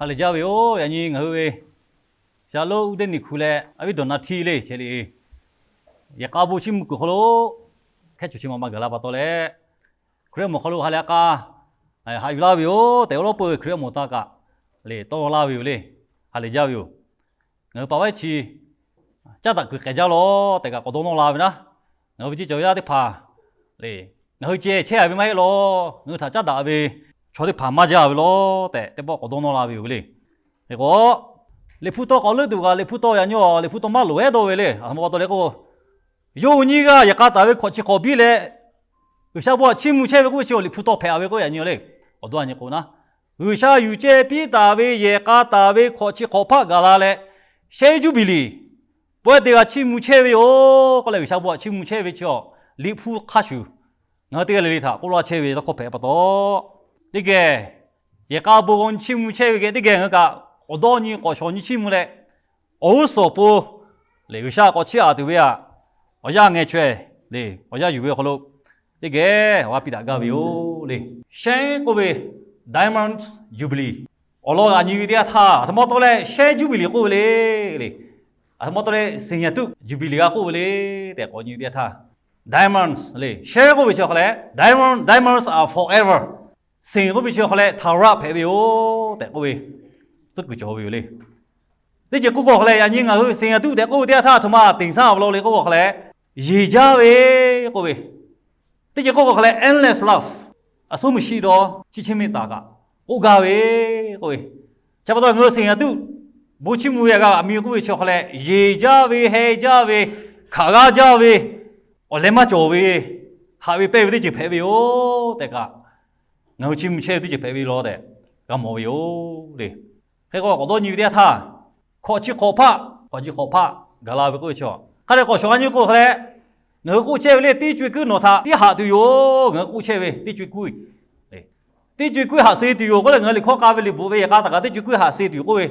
Ha lehˬ jaˇ ve yoˬ. Yaꞈ nyi ngaˬ hui ve Shaˍlonˍ uˉ deˇ niˬ hkui leh a viˉ dawˬ na htiˇ le che le, yehˬ k'a bon chiˇ mvuh kuiˬ hk'aw lo hkehˉ chaw chi ma ma gaˬ la pa taw leh, Hkriꞈ yaˇ mawˬ hk'aw lo ha lehˬ k'a haꞈ yuˬ laˇ ve yoˬ tehꞈ, awˬ lawˉ peuˬ Hkriꞈ yaˇ mawˬ taˇ kaꞈ le tawˇ laˇ ve yoˬ le. Ha lehˬ jaˇ ve yoˬ. Ngaˬ hui paˍ vaˇ chi caˉ daꞈ kuiˬ k'ehˬ jaˇ lawˬ tehꞈ kaꞈ k'awꞈ dawˇ nawˇ la ve naˉ, ngaˬ hui ve ceˇ cawˬ yaˇ teˇ hpaˍ le, ngaˬ hui ceh chehˇ a ve maˇ heˆ lawˬ, ngaˬ hui htaꞈ caˉ daꞈ ve chaw teˇ hpaˍ maˇ jaˇ ve lawˬ tehꞈ teˇ pawˆ k'awꞈ dawˇ nawˇ la ve yoˬ le. Hk'e k'o, Liꞈ hpu tawˇ k'awꞈ leuˆ tuˬ kaꞈ Liꞈ hpu tawˇ yaꞈ nyi awˬ Liꞈ hpu tawˇ maˇ loˍ ehˉ dawˇ ve le. A htoꞈ ma pa taw leh k'o, yawˇ hui nyiˇ g'aˇ yehˬ k'a taˍ ve hkawꞈ chi hk'awꞈ biˇ leh G'uiˬsha bon htaꞈ chiˇ mvuh chehˇ ve k'oˆ ve chi Liꞈ hpu tawˇ hpehꞈ a ve k'oˆ yaꞈ nyi le. Awˬ dawˇ a nyi k'o naˉ, G'uiˬsha yuˬ ceh piˇ taˍ ve yehˬ k'a taˍ ve hkawꞈ chi hk'awꞈ hpaˆ gaˬ la leh, shehˉ juˇbiˍliˍ pawehˇ teˇ g'aˇ chiˇ mvuh chehˇ ve yoˬ k'oˆ leh, G'uiˬsha bon htaꞈ chiˇ mvuh chehˇ ve chi Liꞈ hpu hk'a shuˍ ngaˬ hui teˇ g'aˇ le le htaꞈ k'oˆ laˇ chehˇ ve tawˇ hkawˇ hpehꞈ pa taw, teˇ geh yehˬ k'a bon g'aw nyi chiˇ mvuh chehˇ ve geh teˇ geh ngaˬ hui kaꞈ awˬ dawˇ nyi k'awꞈ shawˍ nyi chiˇ mvuh leh, awˬ g'uˇ suhˍ awˬ pon lehˬ G'uiˬsha k'awꞈ chiˇ aꞈ tuˬ ve aꞈ, awˬ yanˇ ngeh chaweh le, awˬ yanˇ yuˬ ve awˬ hk'aw lo teˇ geh awˬ g'aˇ piˇ daꞈ gaˇ ve yoˬ le. Shehˉ k'oˆ ve diamond jubilee awˬ lawn g'aꞈ nyi ve teˇ yanˇ htaˇ, a htoꞈ ma tawˇ leh shehˉ juˇbiˍliˍ k'oˆ ve le le. A htoꞈ ma tawˇ leh สัญญาณุ jubilee g'a k'oˆ ve le tehꞈ k'awꞈ nyi ve teˇ yanˇ htaˇ, diamonds le shehˉ k'oˆ ve chi awˬ hk'aw leh diamond, diamonds are forever. สัญญาณุ k'oˆ ve chi awˬ hk'aw leh เถาวร hpehꞈ ve yoˬ tehꞈ k'oˆ ve tcuhˉ kuiˬ cawˬ ve yoˬ le. Teˇ ceuˬ k'oˆ k'o hk'aw leh yaꞈ nyi ngaˬ hui สัญญาณุ tehꞈ k'oˆ ve teˇ yanˇ htaˇ a htoꞈ ma teꞈ shaˉ a ve law le k'oˆ k'o hk'aw leh, yeˬ jaˇ ve k'oˆ ve, teˇ ceuˬ k'oˆ k'o hk'aw leh endless love, a suˉ meuˍ shiˆ dawˇ chi chi miˇ taˍ kaꞈ k'oˆ gaˇ ve k'oˆ ve, chi pa taw ngaˬ hui สัญญาณุ bon chiˇ mvuh ve g'a g'aꞈ mi k'oˆ ve chi awˬ hk'aw leh yeˬ jaˇ ve, heh jaˇ ve, hkaꞈ g'aˇ jaˇ ve, awˬ leh maˇ cawˬ ve, haꞈ ve pehnˇ ve teˇ ceuˬ hpehꞈ ve yoˬ tehꞈ kaꞈ, ngaˬ hui chiˇ mvuh chehˇ ve teˇ ceuˬ hpehꞈ ve law tehꞈ g'a mawˬ ve yoˬ le. Hk'e k'o k'awꞈ dawˇ nyi ve teˇ yanˇ htaˇ, hkawꞈ chi hk'awꞈ hpaˆ, hkawꞈ chi hk'awꞈ hpaˆ gaˬ la ve k'oˆ ve chi, hk'a dehꞈ k'awꞈ shawˍ a nyi k'o hk'aw leh, ngaˬ hui k'oˆ chehˇ ve le teˇ co e kuiˉ nawˬ htaꞈ tiˉ haꞈ tuˬ yoˬ. Ngaˬ hui k'oˆ chehˇ ve teˇ co e kuiˉ, teˇ co e kuiˉ haꞈ suh tuˬ yoˬ k'oˆ leh, ngaˬ hui liꞈ hkawˇ k'a ve liꞈ bvuhꞈ ve yehˬ k'a taˍ kaꞈ teˇ co e kuiˉ haꞈ suh tuˬ yoˬ k'oˆ ve,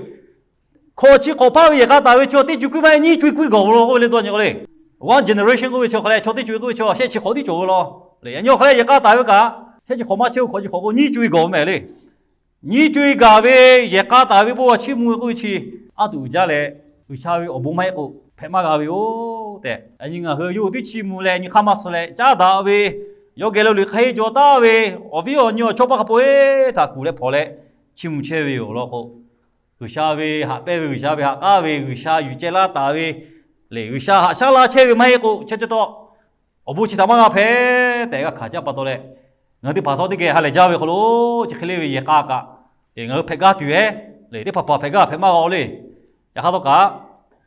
hkawꞈ chi hk'awꞈ hpaˆ ve yehˬ k'a taˍ ve chi teˇ co e kuiˉ maˇ heˆ, nyiˇ co e kuiˉ gaˬ ve law k'oˆ ve le. Dawˇ nyi k'o le, one generation k'oˆ ve chi hk'aw leh chaw teˇ co e k'oˆ ve chi shehˆ chi hk'awꞈ tiˉ cawˬ ve law. Yaꞈ nyi awˬ hk'aw leh yehˬ k'a taˍ ve kaꞈ shehˆ chi hk'awꞈ maˇ chehˇ o, hkawꞈ chi hk'awꞈ k'o nyiˇ co e gaˬ ve mehˍ le. Nyiˇ co e gaˬ ve yehˬ k'a taˍ ve bon g'a chiˇ mvuh ve k'oˆ ve chi, a tuꞈ uiˍ jaˇ leh G'uiˬsha ve awˬ bon maˇ heˆ k'o hpehꞈ maˇ g'a ve yoˬ tehꞈ, yaꞈ nyi ngaˬ hui yawˇ hui teˇ chiˇ mvuh leh nyi hk'aˇ maˇ suh leh caˉ daꞈ ve, yawˇ geh lo liꞈ hk'aˇ heˆ jaw taˍ ve, awˬ viˉ awˬ nyi awˬ chawˇ paˇ hk'a peu-eˬ htaꞈ kuˬ leh hpawnˬ leh chiˇ mvuh chehˇ ve yoˬ law k'o, G'uiˬsha ve haꞈ pehnˇ ve, G'uiˬsha ve haꞈ k'aˉ ve, G'uiˬsha yuˬ ceh laˇ taˍ ve le, G'uiˬsha haꞈ shaˉ laˇ chehˇ ve maˇ heˆ k'o, chi cawˇ cawˇ awˬ bon chi htaꞈ maˇ g'a hpehꞈ tehꞈ g'a hkanˍ caˇ pa taw leh, ngaˬ hui teˇ hpaˍ htawˇ teˇ geh ha lehˬ jaˇ ve hk'aw lo, chi hk'e le ve yehˬ k'a kaꞈ ngaˬ hui hpehꞈ gaˇ tuˬ ehˉ le, teˇ hpaˍ hpaˍ hpehꞈ gaˇ hpehꞈ maˇ g'a le. Yaꞈ hk'aˇ htawˇ kaꞈ,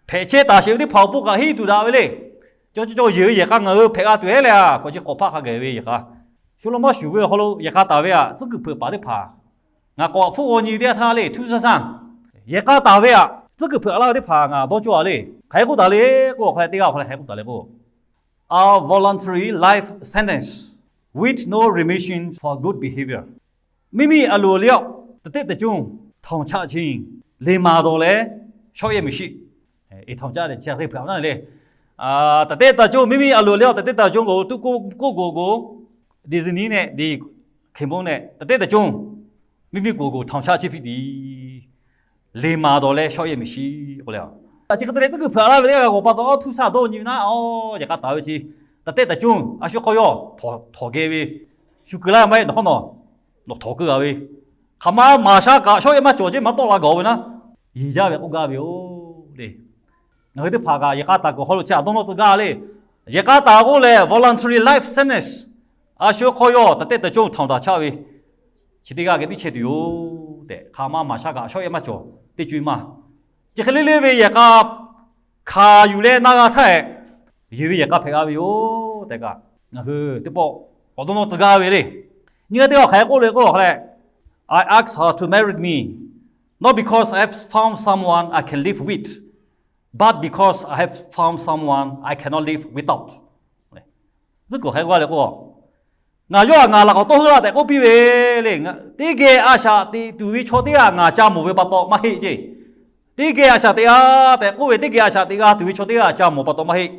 hpehꞈ chehˇ taˍ sheˍ ve teˇ hpaˍ awˬ pon kaꞈ henˇ tuˬ daꞈ ve le. Cawˇ cawˇ cawˇ yeˬ ve yehˬ k'a ngaˬ hui hpehꞈ g'a tuˬ ehˉ leh a, hkawꞈ chi hk'awꞈ hpaˆ hk'a gaˬ ve yehˬ k'a, shu law maˇ shuˍ ve awˬ hk'aw lo yehˬ k'a taˍ ve aꞈ tcuhˉ kuiˬ hpeuꞈ paˍ teˇ hpaˍ ngaˬ k'awꞈ hpfuhˆ g'aw nyi ve teˇ yanˇ htaˇ le, htu shaˇ shaˇ yehˬ k'a taˍ ve aꞈ tcuhˉ kuiˬ hpeuꞈ laˇ ve teˇ hpaˍ ngaˬ dawˇ cawˇ a le. Hk'aˬ hk'e k'oˆ taˍ le k'o, hk'a leh teˇ g'aˇ awˬ hk'a leh hk'aˬ hk'e k'oˆ taˍ le k'o, a voluntary life sentence with no remission for good behavior. မိမိအလိုအလျောက် တသင့်တကြုံ ထောင်ချခြင်း လိမ္မာသော်လည်း လျှော့လျှက်မရှိ။ အဲ ထောင်ချတယ် ချက်သိပ်ဖျောက်နော်လေ။ အာ တသင့်တကြုံ မိမိအလိုအလျောက် တသင့်တကြုံကို သူကိုယ့်ကိုယ်ကို ဒီဇနီးနဲ့ ဒီခင်ပွန်းနဲ့ တသင့်တကြုံ မိမိကိုယ်ကို ထောင်ချခြင်းဖြစ်သည်။ လိမ္မာသော်လည်း လျှော့လျှက်မရှိ k'oˆ le. Chi hk'e te leh tcuhˉ kuiˬ hpeuꞈ laˇ ve teˇ g'aˇ k'awꞈ pa taw, aw, htu shaˇ dawˇ nyi ve naˉ, aw, yehˬ k'a taˍ ve chi တသင့်တကြုံ a shu hk'aw yaw htawnˍ geh ve, shu keu laˇ maˇ heˆ, nawˬ hk'aw nawˬ nawˬ htawnˍ keu a ve, hk'aˬ ma maˍ sha kaꞈ shawˆ yehˬ maˇ cawˬ ceˇ maˇ tawˆ la gaˬ ve naˉ, yeˬ jaˇ ve k'oˆ gaˇ ve yoˬ le. Ngaˬ hui teˇ hpaˍ kaꞈ yehˬ k'a taˍ kuiˬ awˬ hk'aw lo chi htaꞈ dawˇ nawˇ tcuh gaˇ le. Yehˬ k'a taˍ k'oˆ lehˬ voluntary life sentence, a shu hk'aw yaw တသင့်တကြုံ ထောင်ချချve, chi teˇ g'aˇ geh tiˉ chehˇ tuˬ yoˬ tehꞈ, hk'aˬ ma maˍ sha kaꞈ shawˆ yehˬ maˇ cawˬ, teˇ co e maˇ. Chi hk'e le le ve yehˬ k'a hkanˍ yuˬ leh na g'a htaˇ, yeˬ ve yehˬ k'a hpehꞈ g'a ve yoˬ tehꞈ kaꞈ, ngaˬ hui teˇ pawˆ k'awꞈ dawˇ nawˇ tcuh gaˇ ve le. Nyi g'aˇ teˇ g'aˇ hk'aˬ hk'e k'oˆ le k'o, hk'a leh, I asked her to marry me, not because I have found someone I can live with, but because I have found someone I cannot live without. Tcuhˉ kuiˬ hk'aˬ hk'e k'oˆ le k'o, ngaˬ yawˇ htaꞈ ngaˬ laꞈ k'awꞈ tawˆ heuˆ laˇ tehꞈ k'oˆ piˇ ve le. Teˇ geh a shaꞈ teꞈ tuˬ ve chaw teˇ g'aˇ ngaˬ ca mawˬ ve pa taw maˇ heˆ ceˇ. Teˇ geh a shaꞈ teꞈ a tehꞈ k'oˆ ve, teˇ geh a shaꞈ teꞈ g'a tuˬ ve chaw teˇ g'aˇ ca mawˬ pa taw maˇ heˆ.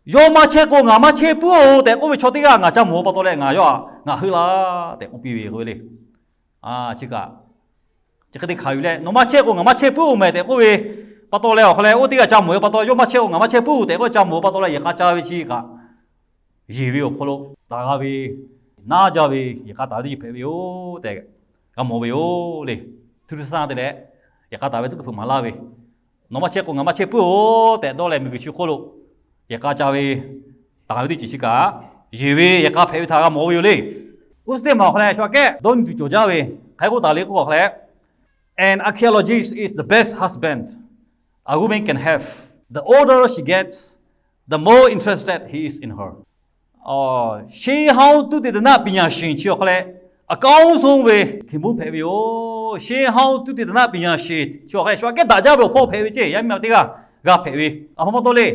Yawˇ maˇ chehˇ k'o ngaˬ maˇ chehˇ puiˉ-oˬ tehꞈ k'oˆ ve chaw teˇ g'aˇ ngaˬ ca mawˬ pa taw leh, ngaˬ yawˇ htaꞈ ngaˬ heuˆ laˇ tehꞈ k'oˆ piˇ ve k'oˆ ve le. Chi kaꞈ Chi hk'e te hkanˍ yuˬ leh, nawˬ maˇ chehˇ k'o ngaˬ maˇ chehˇ puiˉ-oˬ mehˍ tehꞈ k'oˆ ve pa taw leh, awˬ hk'aw leh oˇ teˇ g'aˇ ca mawˬ ve pa taw, yawˇ maˇ chehˇ k'o ngaˬ maˇ chehˇ puiˉ-oˬ tehꞈ k'oˆ ca mawˬ ve pa taw leh, yehˬ k'a ca ve chi kaꞈ, yeˬ ve awˬ hk'aw lo taˍ g'a ve, naˉ jaˇ ve yehˬ k'a taˍ ve teˇ ceuˬ hpehꞈ ve yoˬ tehꞈ g'a mawˬ ve yoˬ le. Htu htu saˇ te leh, yehˬ k'a taˍ ve tcuhˉ kuiˬ hpeuꞈ maˍ laˇ ve, nawˬ maˇ chehˇ k'o ngaˬ maˇ chehˇ puiˉ-oˬ tehꞈ dawˇ leh, miˬguiˬ chi hk'oˆ lo yehˬ k'a ca ve, taˍ ve teˇ ceuˬ chi kaꞈ, yeˬ ve yehˬ k'a hpehꞈ ve htaꞈ g'a mawˬ ve yoˬ le. Oˇ teˇ maˬ awˬ hk'aw leh shu aꞈ kehˉ dawˇ nyi tuˬ cawˬ jaˇ ve, hk'aˬ hk'e k'oˆ taˍ le k'oˆ awˬ hk'aw leh, an archaeologist is the best husband a woman can have. The older she gets, the more interested he is in her. ရှေးဟောင်းသုတေသနပညာရှင် chi awˬ hk'aw leh, အကောင်းဆုံး ve ခင်ပွန်း hpehꞈ ve yoˬ. ရှေးဟောင်းသုတေသနပညာရှင် chi awˬ hk'aw leh shu aꞈ kehˉ daꞈ jaˇ ve awˬ hpawˇ hpehꞈ ve ceˇ, yaˇ miˇ ma teˇ g'aˇ g'a hpehꞈ ve. A hpawˇ maˇ tawˇ le.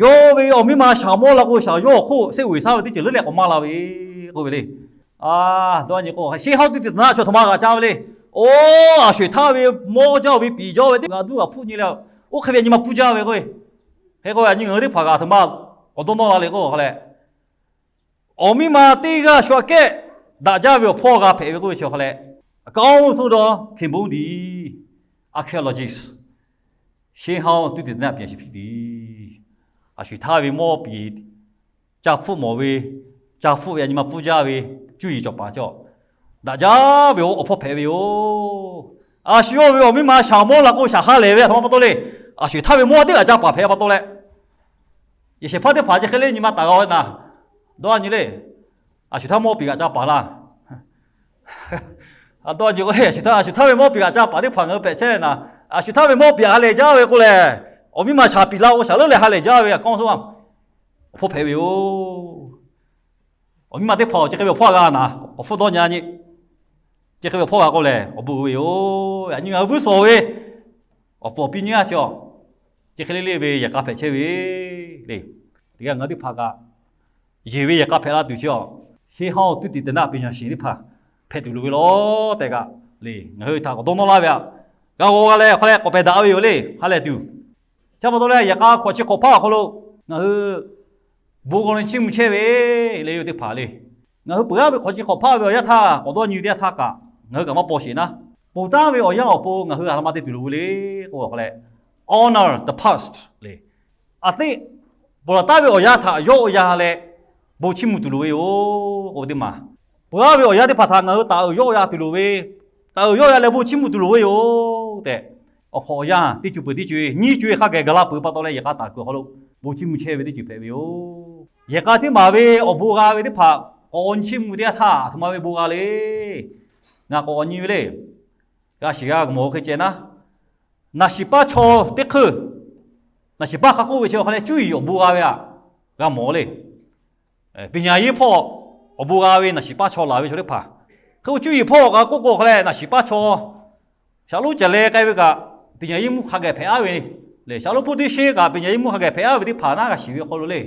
Yawˇ ve awˬ miˇ ma shaˍ mawˇ la k'o shaˍ, yawˇ awˬ hk'oˆ စိတ်ဝင်စား ve teˇ ceuˬ leuˉ leh k'awꞈ maˇ la ve k'oˆ ve le. Dawˇ nyi k'o, ရှေးဟောင်းသုတေသန chi htaꞈ htoꞈ ma g'a caˇ ve le. Oˇ, a sho-eˬ htaˇ ve mawˇ jaˇ ve, piˍ jaˇ ve teˇ g'aˇ duˇ g'a hpfuhˆ nyi leh, oˇ hk'e ve nyi ma pfuhˇ jaˇ ve k'o, hk'e k'o yaꞈ nyi ngaˬ hui teˇ hpaˍ kaꞈ a htoꞈ ma k'awꞈ dawˇ nawˇ la le k'o, hk'a leh awˬ miˇ ma teˇ g'aˇ shu aꞈ kehˉ daꞈ jaˇ ve awˬ hpawˇ g'a hpehꞈ ve k'oˆ ve chi awˬ hk'aw leh, အကောင်းဆုံးသော ခင်ပွန်းသည် archaeologist, ရှေးဟောင်းသုတေသနပညာရှင် ဖြစ်သည်. A sho-eˬ htaˇ ve mawˇ piˍ ca hpfuhˆ mawˬ ve, ca hpfuhˆ ve yaꞈ nyi ma pfuhˇ jaˇ ve cuˇ yiˍ cawˬ paˍ cawˬ daꞈ jaˇ ve awˬ hpawˇ hpehꞈ ve yoˬ. A shu yawˇ ve awˬ miˇ ma shaˍ mawˇ la k'o shaˍ ha lehˬ ve a htoꞈ ma pa taw le. A sho-eˬ htaˇ ve mawˇ teˇ g'aˇ ca paˍ hpehꞈ pa taw leh, yehˬ shehˍ hpaˇ teˇ hpaˍ chi hk'e le nyi ma taˍ g'a ve naˍ, dawˇ nyi le. A shu-eˬ htaˇ mawˇ piˍ g'aꞈ ca paˍ laˇ. A dawˇ nyi k'o le, a shu htaˇ, a shu htaˇ ve mawˇ piˍ g'aꞈ ca paˍ teˇ hpaˍ ngaˬ hui hpehꞈ chehˇ ve naˍ, a shu htaˇ ve mawˇ piˍ ha lehˬ jaˇ ve k'o lehˬ, awˬ miˇ ma shaˍ piˍ la k'o shaˍ leuˉ leh ha lehˬ jaˇ ve အကောင်းဆုံး awˬ hpawˇ hpehꞈ ve yoˬ. Awˬ miˇ ma teˇ hpaˍ awˬ chi hk'e ve awˬ hpawˇ g'a naˍ, k'awꞈ hpfuhˆ dawˇ nyi nyi. Chi hk'e ve awˬ hpawˇ g'a k'o lehˬ, awˬ bon uiˍ ve yoˬ. Yaꞈ nyi ngaˬ hui vuiˇ shawˍ ve awˬ puˍ awˬ piˇ nyiˇ g'aˇ chi awˬ, chi hk'e le le ve yehˬ k'a hpehꞈ chehˇ ve le. Teˇ g'aˇ ngaˬ hui teˇ hpaˍ kaꞈ yeˬ ve yehˬ k'a hpehꞈ la tuˬ chi awˬ, ရှေးဟောင်းသုတေသနပညာရှင် teˇ hpaˍ hpehꞈ tuˬ loˍ ve law tehꞈ kaꞈ le, ngaˬ hui htaꞈ k'awꞈ dawˇ nawˇ laˇ ve aꞈ, g'a g'aw g'a leh hk'aw leh k'awꞈ pehˬ daꞈ ve yoˬ le, ha lehˬ tuˬ. Chi pa taw leh yehˬ k'a hk'awꞈ chi hk'awꞈ hpaˇ awˬ hk'aw lo ngaˬ hui bon g'aw leh chiˇ mvuh chehˇ ve le, yawˇ teˇ hpaˍ le. Ngaˬ hui peuˬ aˉ ve hk'awꞈ chi hk'awꞈ hpaˇ ve awˬ yanˇ htaˇ k'awꞈ dawˇ nyi ve teˇ yanˇ htaˇ kaꞈ ngaˬ hui kaꞈ maˇ paw sheˍ naˉ, ponˬ taˉ ve awˬ yanˇ awˬ pon ngaˬ hui a htoꞈ ma te tuˬ loˍ ve le k'o, k'awꞈ k'oˆ leh, honor the past le. A teˆ, ponˬ laˬ taˉ ve awˬ yanˇ htaꞈ yawˆ yan leh bon chiˇ mvuh tuˬ loˍ ve yoˬ k'oˆ ve teˇ maˬ. Peuˬ aˉ ve awˬ yanˇ teˇ hpaˍ htaꞈ ngaˬ hui taˍ uiˍ yawˆ yan tuˬ loˍ ve, taˍ uiˍ yawˆ yan leh bon chiˇ mvuh tuˬ loˍ ve yoˬ tehꞈ, awˬ hk'awꞈ awˬ yanˇ teˇ cuˬ peuˬ teˇ cuˬ nyiˇ cuˬ hk'a geh gaˬ la peuˬ pa taw leh, yehˬ k'a taˍ kuiˬ awˬ hk'aw lo bon chiˇ mvuh chehˇ ve teˇ ceuˬ hpehꞈ ve yoˬ. Yehˬ k'a teˇ maˬ ve awˬ bon g'a ve teˇ hpaˍ k'awꞈ nyi chiˇ mvuh teˇ yanˇ htaˇ a htoꞈ ma ve bon g'a le. Ngaˬ k'awꞈ nyi ve le. G'a shiˍ g'a mawˬ hk'e ceh naˉ, naˍ shiˍ paˇ chaw teˇ hk'euˇ, naˍ shiˍ paˇ hk'a k'oˆ ve chi awˬ hk'aw leh cuˇ yiˍ awˬ bon g'a ve aꞈ g'a mawˬ le. Peˍ nyaˍ yeˇ hpawˇ awˬ bon g'a ve naˍ shiˍ paˇ chaw laˬ ve chaw teˇ hpaˍ, hk'e k'o cuˇ yiˍ hpawˇ k'a k'oˆ k'o hk'a leh naˍ shiˍ paˇ chaw shaˍ lonˉ caˬ leh k'ai ve kaꞈ, peˍ nyaˍ yeˇ mvuhˇ hk'a geh hpehꞈ aˉ ve le. Shaˍ lonˉ hpawˇ teˇ sheˉ kaꞈ peˍ nyaˍ yeˇ mvuhˇ hk'a geh hpehꞈ aˉ ve teˇ hpaˍ naˉ g'a shiˍ ve hk'aw lo le,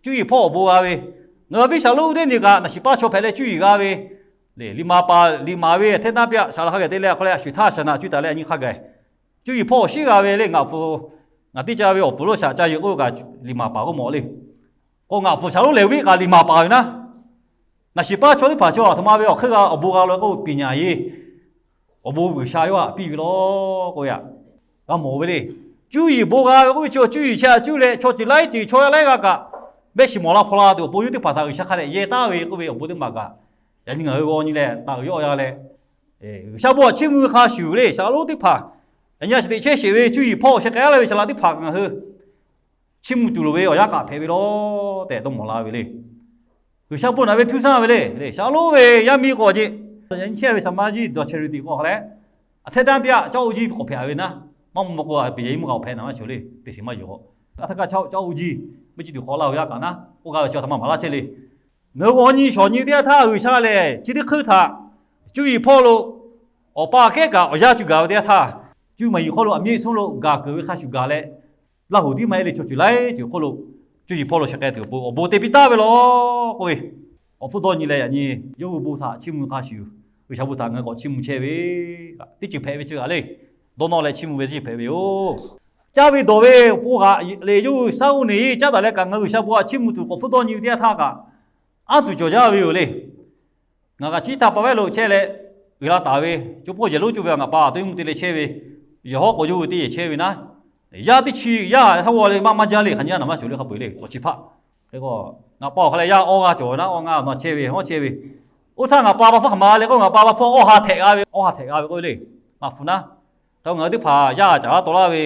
cuˇ yiˍ hpawˇ awˬ bon g'a ve, ngaˬ hui a viˉ shaˍ lonˉ teˇ nyi kaꞈ naˍ shiˍ paˇ chaw hpehꞈ leh cuˇ yiˍ g'a ve le. Liꞈ maˍ paˍ liꞈ maˍ ve hteˇ naˇ piˇ aꞈ shaˍ laꞈ hk'a geh te leh hk'aw leh a shuˍ htaˇ shaˍ naꞈ cuˇ taˍ leh a nyi hk'a geh cuˇ yiˍ hpawˇ awˬ shiˉ g'a ve le. Ngaˬ pfuhˍ, ngaˬ teˇ ca ve awˬ pfuhˍ lonˉ shaꞈ ca yuˬ k'oˆ ve kaꞈ liꞈ maˍ paˍ k'oˆ mawˬ le. K'o ngaˬ pfuhˍ shaˍ lonˉ lehˬ viˉ kaꞈ liꞈ maˍ paˍ ve naˉ, naˍ shiˍ paˇ chaw teˇ hpaˍ chaw a htoꞈ ma ve awˬ hk'eˇ g'a awˬ bon g'a lo k'oˆ ve peˍ nyaˍ yeˇ awˬ bon G'uiˬsha yawˇ htaꞈ piˇ ve law k'oˆ ve aꞈ g'a mawˬ ve le. Cuˇ yiˍ bon g'a ve k'oˆ ve chi awˬ cuˇ yiˍ chi a cuˇ leh chaw ceuˬ laiˉ ceuˬ chaw yaˇ laiˉ g'aˇ kaꞈ mehˆ shiˍ mawˬ la hpaw la tuˬ awˬ pon yawˇ teˇ hpaˍ htaꞈ G'uiˬsha hk'a dehꞈ yehˇ taˍ ve k'oˆ ve awˬ bon teˇ maˬ kaꞈ, yaꞈ nyi ngaˬ hui g'aw nyi leh taˍ uiˍ yawˆ ya leh G'uiˬsha bon htaꞈ chiˇ mvuh ve hk'a shuˍ le. Shaˍ lonˉ teˇ hpaˍ yaꞈ nyi a shaꞈ teꞈ chehˇ sheˍ ve cuˇ yiˍ hpawˇ awˬ sheh k'ai laˇ ve shaˍ laꞈ teˇ hpaˍ ngaˬ hui chiˇ mvuh tuˬ loˍ ve awˬ yanˇ kaꞈ hpehꞈ ve law tehꞈ dawˇ mawˬ la ve le. G'uiˬsha bon naꞈ ve htuˇ saˇ ve le. Shaˍ lonˉ ve yaˇ miˇ k'o a ce, yaꞈ nyi chehˇ ve shaˍ maˇ jiˇ dawˬ chehˇ ve teꞈ k'o hk'a leh, a hteˇ tanˇ piˇ aꞈ caˇ oˇ jiˇ k'awꞈ hpehꞈ ve naˉ, maˇ mawˬ k'o a peˍ nyaˍ yeˇ mvuhˇ k'awꞈ hpehꞈ naˍ maˇ shuˍ le. Peˍ shiˍ maˇ yoˬ. A htaˇ kaꞈ caˇ oˇ jiˇ mvuhˇ chi tuˬ hk'aw laˇ ve yaˇ kaꞈ naˉ, oˇ g'a ve chi a htoꞈ ma maˍ laˇ chehˇ le. Ngaˬ hui g'aw nyi shawˍ nyi teˇ yanˇ htaˇ G'uiˬsha lehˬ chi teˇ hk'euˇ htaꞈ cuˇ yiˍ hpawˇ lo awˬ pa kehˉ kaꞈ awˬ yanˇ cuˇ gaˬ ve teˇ yanˇ htaˇ, cuˇ maˍ yiˍ hk'oˆ lo aꞈ miˇ suhˉ lo gaˬ keunˍ ve hk'a shuˍ gaˬ leh, Laˇ huˍ tiˉ maˇ heˆ le, chaw ceuˬ laiˉ ceuˬ hk'oˆ lo cuˇ yiˍ hpawˇ lo sheh k'ai tuˬ awˬ bon awˬ bon te piˇ taˍ ve law k'oˆ ve, awˬ hpfuhˇ dawˇ nyi leh yaꞈ nyi yawˇ hui bon htaꞈ chiˇ mvuh hk'a shuˍ, G'uiˬsha bon htaꞈ ngaˬ hui k'awꞈ chiˇ mvuh chehˇ ve teˇ ceuˬ hpehꞈ ve chi g'aꞈ le. Dawˇ nawˇ leh chiˇ mvuh ve teˇ ceuˬ hpehꞈ ve yoˬ. Caˇ ve dawˬ ve awˬ pon g'aꞈ le, yawˇ hui shaˉ oˇ neˬ caˉ daꞈ leh kaꞈ ngaˬ hui G'uiˬsha bon htaꞈ chiˇ mvuh tuˬ k'awꞈ hpfuhˇ dawˇ nyi ve teˇ yanˇ htaˇ kaꞈ, anˉ tuˬ cawˬ jaˇ ve yoˬ le. Ngaˬ kaꞈ chi htaˇ pa vehˉ lo chehˇ leh, uiˍ la taˍ ve, co paw yehˬ lonˉ co ve ngaˬ pa a toˇ mvuhˇ te leh chehˇ ve, yehˬ hawˉ k'awꞈ yawˇ hui te yehˬ chehˇ ve naˉ, yaˇ teˇ chi yaˇ htaˇ g'aw leh maˇ maˇ jaˇ le, hk'aˬ nyi yaˇ naˬ maˇ shuˍ le, hk'a peu-eˬ le, awˬ chi hpaˆ. Hk'e k'o, ngaˬ pa awˬ hk'a leh yaˇ awˇ g'aˇ cawˬ ve naˉ, awˇ g'aˇ nawˬ chehˇ ve, hawˉ chehˇ ve, oˇ htaˇ ngaˬ pa va hpfuhˇ hk'aˬ ma le k'o, ngaˬ pa va hpfuhˇ awˇ ha htehꞈ g'a ve, awˇ ha htehꞈ g'a ve k'oˆ ve le, maꞈ hpu naˉ. Hk'e ngaˬ hui teˇ hpaˍ yaˇ caˍ laˇ taw laˇ ve,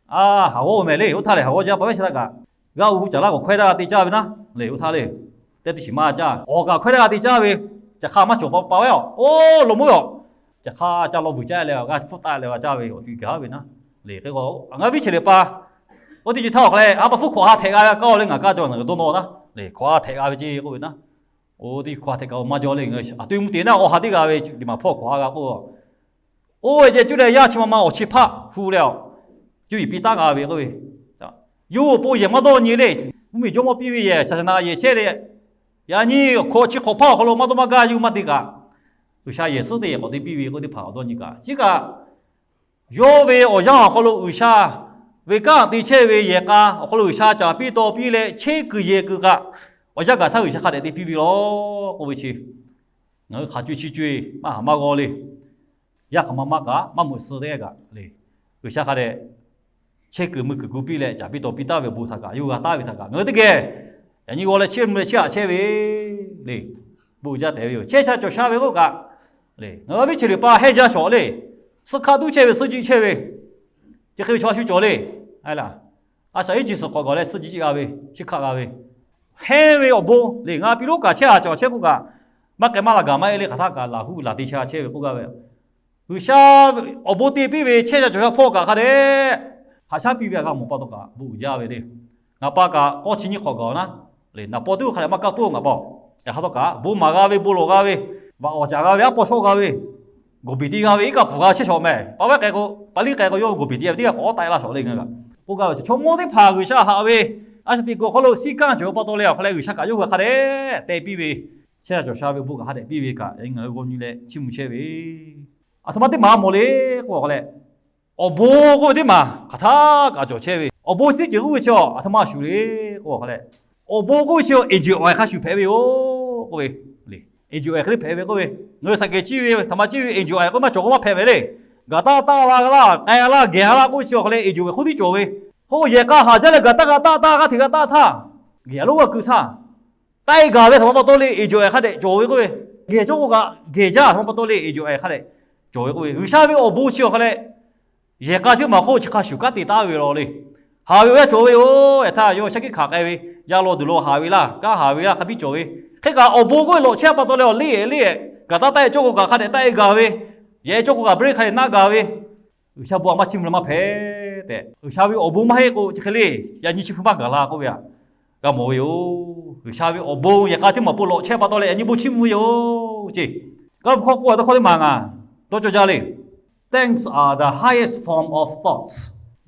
a, haˍ g'awˇ mehˍ le, oˇ htaˇ lehˬ haˍ g'awˇ jaˇ pa vehˉ shehˍ htaˇ kaꞈ, g'aˇ u hu caˍ laˇ k'awꞈ hkawehˇ daˇ g'a te caˇ ve naˉ le, oˇ htaˇ le, teˇ teˇ shiˍ maˇ caˇ, awˬ kaꞈ hkawehˇ daˇ g'a te caˇ ve, caˬ hk'a maˇ cawˬ pa pa ve a, oˇ lo moˉ a, caˬ hk'a ca law vuiˬ caˇ leh g'a hpfuhˇ taˆ leh g'a caˇ ve awˬ co e gaˬ ve naˉ le. Hk'e k'o, ngaˬ hui viˉ cheˬ leh pa, oˇ teˇ ceuˬ htaˇ awˬ hk'a leh a pa hpfuhˇ hkawꞈ ha htehꞈ g'a ve a kaˇ leh ngaˬ kaˇ jaw naˬ dawˇ nawˇ naˉ le, hkawꞈ ha htehꞈ g'a ve ceˇ k'oˆ ve naˉ. Oˇ teˇ hkawꞈ ha htehꞈ kaꞈ maˇ jaw le, a toˇ mvuhˇ te naˉ awˇ ha teˇ g'a ve liꞈ maˍ hpawˇ hkawꞈ ha g'a k'o, oˇ ve ceh cuˇ leh yaˇ chi ma ma awˬ chi hpaˆ hu leh a, cuˇ yiˍ piˇ taˉ g'a ve k'oˆ ve, yawˇ hui awˬ pon yehˬ maˇ dawˇ nyi le, mvuhˇmiˬ jawˇmawˇ piˇ ve yehˬ saˍsaˍnaꞈ yehˬ chehˇ leh, yaꞈ nyi hkawꞈ chi hk'awꞈ hpaˇ awˬ hk'aw lo maˇ dawˇ maˇ gaˇ yuˬ maˇ te kaꞈ, G'uiˬsha yehˬ suhˉ teˇ yehˬ k'awꞈ te piˇ ve k'oˆ teˇ hpaˍ awˬ dawˇ nyi kaꞈ chi kaꞈ, yawˇ ve awˬ yanˇ awˬ hk'aw lo G'uiˬsha ve kanˉ te chehˇ ve yehˬ k'a awˬ hk'aw lo G'uiˬsha caˍ piˇ taw piˇ leh chehˇ kuiˬ yehˬ kuiˬ kaꞈ, awˬ yanˇ gaˬ htaˇ G'uiˬsha hk'a dehꞈ te piˇ ve law k'oˆ ve chi, ngaˬ hui hk'aˬ co e chi co e maˇ haˍ maˇ g'aw le. Yaˇ hk'aˬ ma maˇ kaꞈ maˇ meuꞈ suh teˇ g'aˇ kaꞈ le, G'uiˬsha hk'a dehꞈ chehˇ kuiˬ mui kuiˬ gu piˇ leh caˍ piˇ taw piˇ taˍ ve awˬ bon htaꞈ kaꞈ yawˇ hui g'a taˍ ve htaꞈ kaꞈ ngaˬ hui teˇ geh yaꞈ nyi g'aw leh chiˇ mvuh leh chiˇ aꞈ chehˇ ve le. Bon uiˍ jaˇ tehꞈ ve yoˬ. Chehˇ sha cawˬ sha ve k'oˆ kaꞈ le, ngaˬ hui viˉ cheˬ liꞈ pa hehnˇ jaˇ shawˍ le. Suhˆ hkaˆ tuˉ chehˇ ve suhˆ jiˆ chehˇ ve, chi hk'e ve chaw a shu cawˬ le. A shaꞈ iˉ chi suhˍ k'awꞈ gaˬ leh suhˆ jiˆ jiˆ g'a ve, chi hkaˆ g'a ve, hehnˇ ve awˬ bon le, ngaˬ piˇ loˉ kaꞈ chehˇ a cawˬ chehˇ k'oˆ kaꞈ, maˇ k'ai maˇ la gaˬ maˇ heˆ le, hk'aˬ htaˇ kaꞈ laˬ hu laˬ te sha chehˇ ve k'oˆ gaˇ ve. G'uiˬsha awˬ bon te piˇ ve chehˇ sha cawˬ sha hpawˇ kaꞈ hk'a dehꞈ haꞈ shaˉ piˇ ve a g'a mawˬ pa taw kaꞈ bon uiˍ jaˇ ve le. Ngaˬ pa kaꞈ k'awˇ chi nyiˇ hk'awꞈ gaˬ naˉ le, naˍ paw teˇ g'aˇ hk'a dehꞈ maˇ kaˇ puiˉ ngaˬ pa. Yaꞈ hk'aˇ htawˇ kaꞈ bon maˍ g'a ve, bon lawˬ g'a ve, vaꞈ awˍ caˍ g'a ve, aˉ paw shawˆ g'a ve, gawˬ beˬ te g'a ve, iˉ kaˆ pfuhˍ g'a chehˇ shawˍ mehˍ. Pa vehˉ k'ai k'o, pa liˇ k'ai k'o yawˇ ve gawˬ beˬ te g'a ve teˇ g'aˇ k'awꞈ taˆ e laˇ shawˍ le ngaˬ kaꞈ k'oˆ gaˇ ve. Chaw mawˇ teˇ hpaˍ G'uiˬsha haꞈ ve a shaꞈ teꞈ kuiˬ awˬ hk'aw lo siˉ kanˇ cawˬ ve pa taw leh awˬ hk'a leh G'uiˬsha kaꞈ yawˇ hui hk'a dehꞈ te piˇ ve, chehˇ sha cawˬ sha ve bon kaꞈ hk'a dehꞈ piˇ ve kaꞈ yaꞈ nyi ngaˬ hui g'aw nyi leh chiˇ mvuh chehˇ ve. Aˬ htoꞈ ma teˇ maˬ a mawˬ le k'oˆ awˬ hk'a leh, awˬ bon k'oˆ ve teˇ maˬ hk'aˬ htaˇ kaꞈ cawˬ chehˇ ve. Awˬ bon chi teˇ ceuˬ k'oˆ ve chi aˬ hto�a ma shuˍ le k'oˆ awˬ hk'a leh, awˬ bon k'oˆ ve chi angel awˬ e hk'a shuˍ hpehꞈ ve yoˬ k'oˆ ve. Angel awˬ e hk'e le hpehꞈ ve k'oˆ ve, ngaˬ hui shaˍ kehˬ ciˇ ve htaꞈ ma ciˇ ve angel awˬ e k'oˆ maˇ cawˬ k'o maˇ hpehꞈ mehˍ le. Gaˬ taˇ taˇ la g'a laˇ, k'ai g'a laˇ, gehˬ g'a laˇ k'oˆ ve chi awˬ hk'a leh angel awˬ e hk'oˆ tiˉ cawˬ ve. K'o yehˬ k'a haˍ jaˇ leh gaˬ taˇ g'a taˇ taˇ g'aˇ hteꞈ g'a taˇ htaˇ, gehˬ a lonˉ g'a keu htaˇ, taˆ e gaˬ ve htaꞈ ma pa taw le angel awˬ e hk'a dehꞈ cawˬ ve k'oˆ ve. Gehˬ cawˇ k'o kaꞈ gehˬ jaˇ htaꞈ ma pa taw le angel awˬ e hk'a dehꞈ cawˬ ve k'oˆ ve. G'uiˬsha ve awˬ bon chi awˬ hk'a leh, yehˬ k'a tiˉ maˬ k'oˆ chi hk'a shuˍ kanˉ te taˍ ve law le. Haˍ ve awˬ yanˇ cawˬ ve yoˬ. Yaꞈ htaˇ yawˇ shaˉ hkiˆ hkanˍ k'ai ve, yaˇ law duˬ law haˍ ve laˇ, kanˉ haˍ ve laˇ, hk'a biˇ cawˬ ve. Hk'e kaꞈ awˬ bon k'oˆ ve lawꞈ chehˇ pa taw leh awˬ leˇ e leˇ e, gaˬ taˇ taˇ e cawˇ k'o kaꞈ hk'a dehꞈ taˆ e gaˬ ve, yehˬ cawˇ k'o kaꞈ break hk'a dehꞈ naˆ gaˬ ve. G'uiˬsha bon a maˇ chiˇ mvuh leh maˇ hpehꞈ tehꞈ, G'uiˬsha ve awˬ bon maˇ heˆ k'o chi hk'e le, yaꞈ nyi chi hpu maˇ gaˬ la k'oˆ ve a, g'a mawˬ ve yoˬ. G'uiˬsha ve awˬ bon yehˬ k'a tiˉ maˬ po lawꞈ chehˇ pa taw leh yaꞈ nyi bon chiˇ mvuh ve yoˬ ceˇ. G'a hpu hk'aw k'oˆ a tawˇ hkawˇ teˇ maˬ ngaˬ dawˇ cawˇ jaˇ le. Thanks are the highest form of thoughts.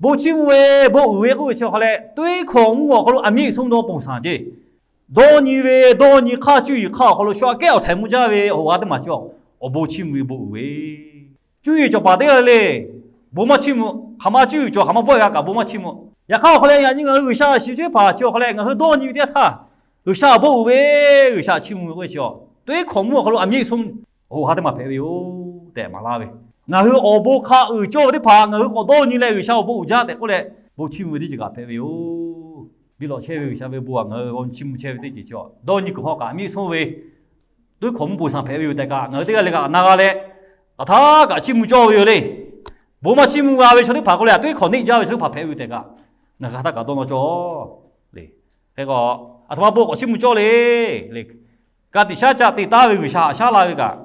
Bon chiˇ mvuh ve, bon uiˍ ve k'oˆ ve chi awˬ hk'a leh, tuiˉ hkawꞈ mvuhˇ awˬ hk'aw lo အမြင့်ဆုံးသောပုံစံ ceˇ. Dawˇ nyi ve, dawˇ nyi hk'aˇ cuˇ yiˍ hk'aˇ awˬ hk'aw lo shu aꞈ kehˉ awˬ htaiˍ mvuh jaˇ ve awˬ g'aˇ teˇ maˬ chi awˬ bon chiˇ mvuh ve bon uiˍ ve. Cuˇ yiˍ cawˬ paˍ teˇ g'aˇ le, bon maˇ chiˇ mvuh. Hk'aˬ ma cuˇ yiˍ cawˬ hk'aˬ ma bawˆ e g'a kaꞈ bon maˇ chiˇ mvuh. Yaꞈ hk'aˇ awˬ hk'a leh yaꞈ nyi ngaˬ hui G'uiˬsha shiˍ cuˇ teˇ hpaˍ chi awˬ hk'a leh ngaˬ hui dawˇ nyi ve teˇ yanˇ htaˇ, G'uiˬsha awˬ bon uiˍ ve, G'uiˬsha chiˇ mvuh ve k'oˆ ve chi a, tuiˉ hkawꞈ mvuhˇ awˬ hk'aw lo အမြင့်ဆုံး awˬ ha teˇ maˬ hpehꞈ ve yoˬ tehꞈ maˍ laˇ ve. Ngaˬ hui awˬ bon hk'a uiˍ cawˇ ve teˇ hpaˍ ngaˬ hui k'awꞈ dawˇ nyi leh G'uiˬsha awˬ bon uiˍ jaˇ tehꞈ k'oˆ leh, bon chiˇ mvuh ve teˇ ceuˬ kaꞈ hpehꞈ ve yoˬ. Biˇ lawꞈ chehˇ ve G'uiˬsha ve bon a ngaˬ hui g'aw chiˇ mvuh chehˇ ve teˇ ceuˬ chi a, dawˇ nyi kuiˬ hk'aw kaꞈ အမြင့်ဆုံး ve tuiˉ hkawꞈ mvuhˇ bon saˍ hpehꞈ ve yoˬ tehꞈ kaꞈ, ngaˬ hui teˇ g'aˇ le kaꞈ na g'a leh, hk'aˬ htaˇ kaꞈ chiˇ mvuh cawˇ ve yoˬ le. Bon maˇ chiˇ mvuh g'a ve chaw teˇ hpaˍ k'oˆ leh, tuiˉ hkawꞈ neˆ jaˇ ve chaw teˇ hpaˍ hpehꞈ ve yoˬ tehꞈ kaꞈ, ngaˬ hui hk'aˬ htaˇ kaꞈ dawˇ nawˇ cawˇ le. Hk'e k'o, aˬ htoꞈ ma bon k'awꞈ chiˇ mvuh cawˇ le. Ka tiꞈ shaˉ caˆ te taˉ ve G'uiˬsha haꞈ shaˉ la ve kaꞈ,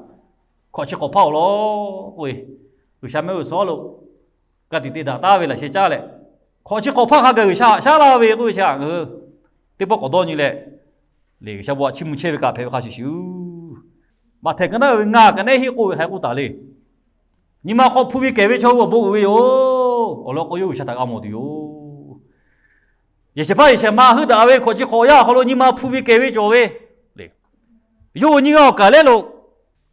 hkawꞈ chi hk'awꞈ hpaˇ awˬ lawn k'oˆ ve, G'uiˬsha mehˆ g'uˇ suhˍ lo ka tiꞈ te daꞈ taˉ ve laꞈ sheh caˇ leh, hkawꞈ chi hk'awꞈ hpaˇ hk'a gaˬ G'uiˬsha haꞈ shaˉ la ve k'oˆ ve chi a, ngaˬ hui teˇ pawˆ k'awꞈ dawˇ nyi leh, le G'uiˬsha bon htaꞈ chiˇ mvuh chehˇ ve kaꞈ hpehꞈ ve hk'a shuˍ shuˍ, Maꞈhtehˍ ka naˉ ve ngaˬ ka nehˉ hiˆ k'oˆ ve hk'a k'oˆ taˍ le. Nyi ma hk'aw hpu ve kehˬ ve chaw hui awˬ bon uiˍ ve yoˬ. Awˬ lawn k'o yawˇ G'uiˬsha htaꞈ g'a mawˬ tuˬ yoˬ. Yehˬ shehˍ hpaˇ yehˬ shehˍ ma heuˆ daꞈ ve hkawꞈ chi hk'awꞈ yaˇ awˬ hk'aw lo nyi ma hpu ve kehˬ ve cawˬ ve le. Yawˇ hui nyiˇ g'aˇ awˬ kaˍ lehˉ lo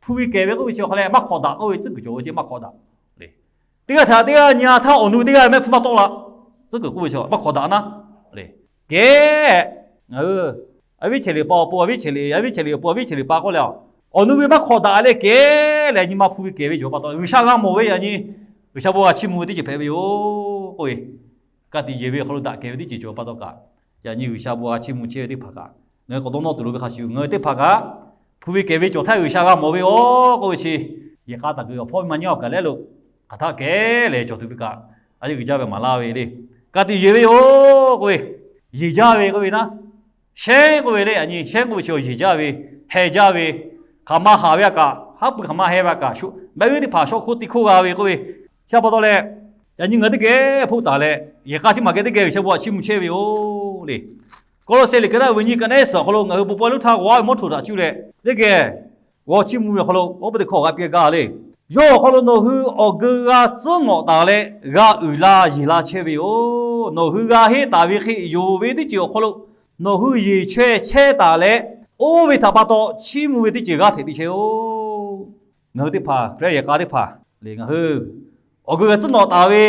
hpu ve kehˬ ve k'oˆ ve chi awˬ hk'a leh maˇ hk'awꞈ daꞈ k'oˆ ve tcuhˉ kuiˬ cawˬ ve ceh maˇ hk'awꞈ daꞈ le. Teˇ g'aˇ htaꞈ teˇ g'aˇ nyi a htaˇ awˬ nu teˇ g'aˇ mehˆ hpfuhˇ maˇ tawˆ la. Tcuhˉ kuiˬ k'oˆ ve chi maˇ hk'awꞈ daꞈ naˉ le. Kehˉ, ngaˬ hui a viˉ cheˬ liꞈ pa awˬ pon a viˉ cheˬ liꞈ, a viˉ cheˬ liꞈ awˬ pon a viˉ cheˬ liꞈ pa k'oˆ leh a, awˬ nu ve maˇ hk'awꞈ daꞈ leh kehˬ leh nyi ma hpu ve kehˬ ve cawˬ pa taw, G'uiˬsha g'a mawˬ ve yaꞈ nyi G'uiˬsha bon g'a chiˇ mvuh ve teˇ ceuˬ hpehꞈ ve yoˬ k'oˆ ve, ka tiꞈ yeˬ ve awˬ hk'aw lo daꞈ kehˬ ve teˇ ceuˬ cawˬ pa taw kaꞈ, yaꞈ nyi G'uiˬsha bon g'a chiˇ mvuh chehˇ ve teˇ hpaˍ kaꞈ, ngaˬ hui k'awꞈ dawˇ nawˇ tuˬ lo ve hk'a shuˍ, ngaˬ hui teˇ hpaˍ kaꞈ hpu ve kehˬ ve cawˬ htaˇ G'uiˬsha g'a mawˬ ve yoˬ k'oˆ ve chi, yehˬ k'a taˍ kuiˬ awˬ hpawˇ ve maˇ nyi awˬ kaˬ lehˉ lo hk'aˬ htaˇ kehˬ leh cawˬ tuˬ ve kaꞈ, a yeˇ uiˍ jaˇ ve maˍ laˇ ve le. Ka tiꞈ yeˬ ve yoˬ k'oˆ ve, yeˬ jaˇ ve k'oˆ ve naˉ, shehnˉ k'oˆ ve le, yaꞈ nyi shehnˉ k'oˆ ve chi yeˬ jaˇ ve, heh jaˇ ve, hk'aˬ ma haꞈ ve a kaꞈ, haˉ pui hk'aˬ ma heh ve a kaꞈ, mehˆ g'uˇ teˇ hpaˍ shawˆ hk'oˆ ti hk'oˆ g'a ve k'oˆ ve, chi pa taw leh, yaꞈ nyi ngaˬ hui teˇ geh hpoˆ taˍ leh, yehˬ k'a chi maˬ geh teˇ geh G'uiˬsha bon g'a chiˇ mvuh chehˇ ve yoˬ le. Kawˇlawˇsehꞈ liꞈ ka naˆ ve nyi ka nehˉ suhˍ awˬ hk'aw lo ngaˬ hui bon pawehˇ lonˉ htaˇ g'awˇ ve mawˇ htoꞈ htaꞈ cuˇ leh teˇ geh g'aw chiˇ mvuh ve awˬ hk'aw lo awˬ pa teˇ hkawˇ g'a piˇ gaˇ le. Yawˇ awˬ hk'aw lo nawˬ hui awˬ geu g'a tcuhˉ nawꞈ taˍ leh g'a uiˍ la yeˬ la chehˇ ve yoˬ. Nawˬ hui g'a henˇ taˍ ve hk'e yonˍ ve teˇ ceuˬ awˬ hk'aw lo nawˬ hui yeˬ chaweh chehˇ taˍ leh, oˇ ve htaꞈ pa taw chiˇ mvuh ve teˇ ceuˬ g'aˇ hteꞈ te chehˇ-oˆ. Ngaˬ hui teˇ hpaˍ Hkriꞈ yaꞈ k'a teˇ hpaˍ le, ngaˬ hui awˬ geu g'a tcuhˉ nawꞈ taˍ ve,